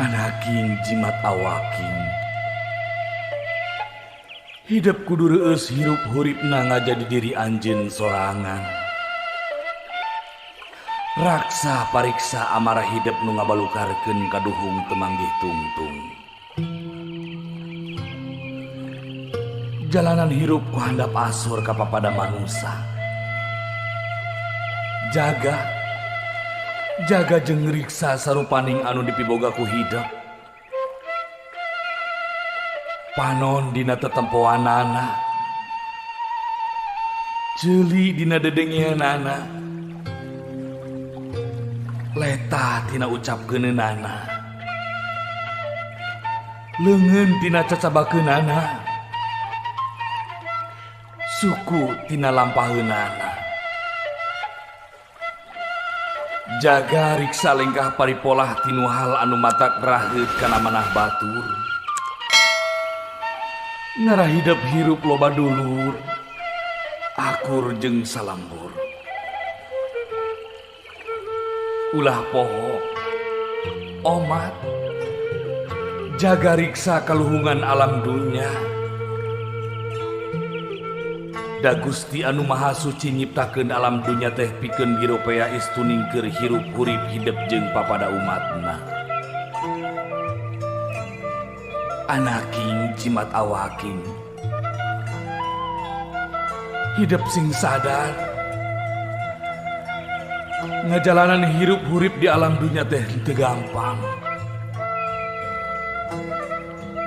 Anaking jimat awaking. Hidep kudu reueus hirup huripna ngajadi diri anjeun sorangan. Raksa pariksa amarah hidep nu ngabalukarkeun kaduhung teu manggih tungtung. Jalanan hirup ku handap asor ka papada manusa. Jaga jaga jeung riksa sarupaning anu dipiboga ku hidep. Panon dina tetempoanana. Ceuli dina dedengeanana. Leta tina ucapkeunana. Leungeun tina cacabakeunana. Suku tina lampaheunana. Jaga riksa lengkah paripolah tinu hal anu matak raheut kana manah batur. Ngarah hidep hirup loba dulur, akur jeung salambur. Ulah poho, omat, jaga riksa kaluhungan alam dunya. Da Gusti anu Maha Suci nyiptakeun alam dunya teh pikeun giropea istuning keur hirup hurip hidep jeung papada umatna. Anaking jimat awaking. Hidep sing sadar. Ngajalanan hirup hurip di alam dunya teh teu gampang.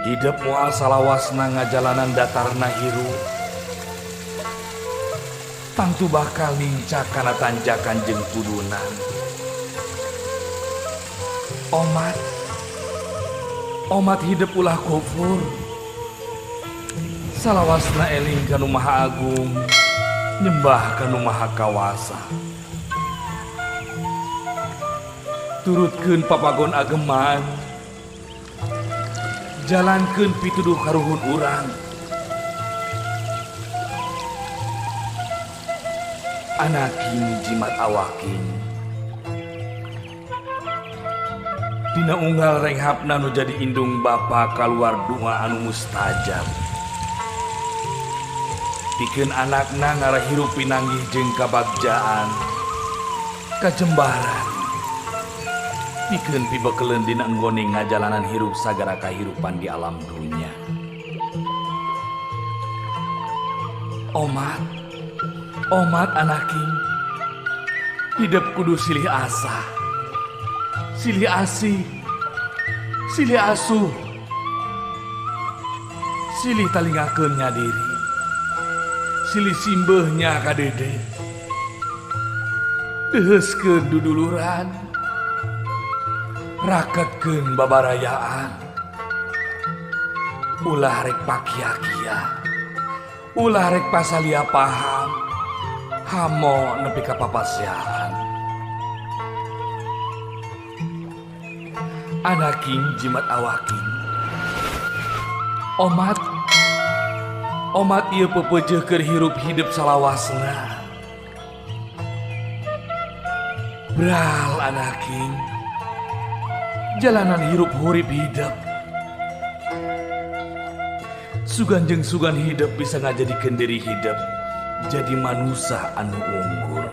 Hidep moal salawasna ngajalanan datarna hirup. Tangtu bakal nincak kana tanjakan jeung kudunan. Omat, omat hidep ulah kufur. Salawasna eling ka Nu Maha Agung, nyembah ka Nu Maha Kawasa. Turutkeun papagon ageman, jalankeun pituduh karuhun urang. Anaking jimat awaking. Dina unggal renghapna nu jadi indung bapa kaluar doa anu mustajab. Pikeun anakna ngarah hirup pinanggih jeung kabagjaan, kajembaran. Pikeun pibekeleun dina enggone ngajalanan hirup sagara kahirupan di alam dunya. Omat, omat anaking, hidep kudu silih asah, silih asih, silih asuh, silih talingakeun nya diri, silih simbeuh nya ka dede, deuheuskeun duduluran, raketkeun babarayaan, ulah rek pakia-kia, ulah rek pasalia paham, hamo nepi ka papasiaan. Anaking jimat awaking. Omat, omat ieu pepeujeuh keur hirup hidep salawasna. Bral anaking, jalanan hirup hurip hidep. Sugan jeung sugan hidep bisa ngajadikeun diri hidep jadi manusia anu unggul.